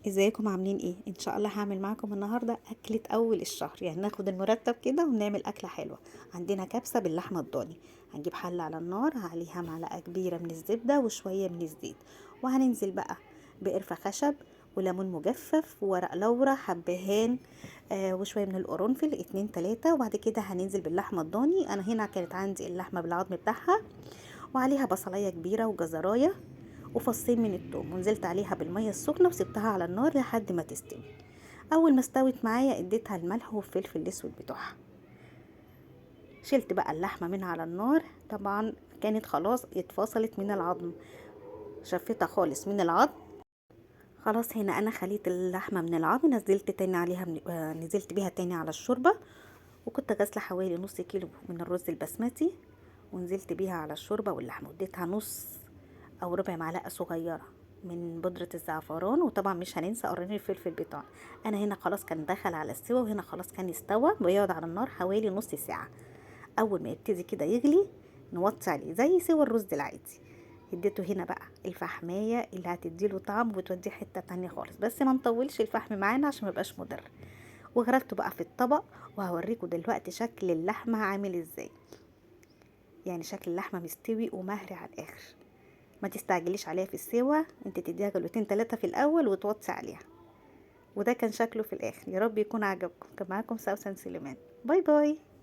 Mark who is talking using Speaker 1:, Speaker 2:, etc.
Speaker 1: ازيكم عاملين ايه؟ ان شاء الله هعمل معاكم النهارده اكله اول الشهر، يعني ناخد المرتب كده ونعمل اكله حلوة. عندنا كبسة باللحمه الضاني. هنجيب حله على النار عليها معلقه كبيرة من الزبدة وشوية من الزيت، وهننزل بقى بقرفه خشب وليمون مجفف وورق لورا حبهان وشوية من القرنفل 2 3. وبعد كده هننزل باللحمه الضاني. انا هنا كانت عندي اللحمة بالعظم بتاعها، وعليها بصلايه كبيرة وجزرايه وفصين من الثوم، ونزلت عليها بالمية السخنة وسبتها على النار لحد ما تستوي. اول ما استوت معايا اديتها الملح والفلفل الاسود بتوعها. شلت بقى اللحمة من على النار، طبعا كانت خلاص اتفصلت من العظم، شفتها خالص من العظم. خلاص هنا انا خليت اللحمة من العظم، نزلت تاني عليها من... نزلت بيها تاني على الشوربة، وكنت غاسله حوالي نص كيلو من الرز البسمتي، ونزلت بيها على الشوربة واللحمة، واديتها نص او ربع معلقه صغيرة من بودرة الزعفران، وطبعا مش هننسى قرنين الفلفل بتاعنا. انا هنا خلاص كان دخل على السوا، وهنا خلاص كان استوى، ويقعد على النار حوالي نص ساعة. اول ما يبتدي كده يغلي نوطي عليه زي سوى الرز العادي. اديته هنا بقى الفحمايه اللي هتديله طعم وتوديه حتة تانية خالص، بس ما نطولش الفحم معانا عشان ما يبقاش مضر. وغرفته بقى في الطبق، وهوريكم دلوقتي شكل اللحمة عامل ازاي. يعني شكل اللحمة مستوي ومهري على الاخر. ما تستعجليش عليها في السوا، انت تديها غلوتين 3 في الاول وتوطي عليها. وده كان شكله في الاخر. يا رب يكون عجبكم. كان معاكم سوسن سليمان. bye bye.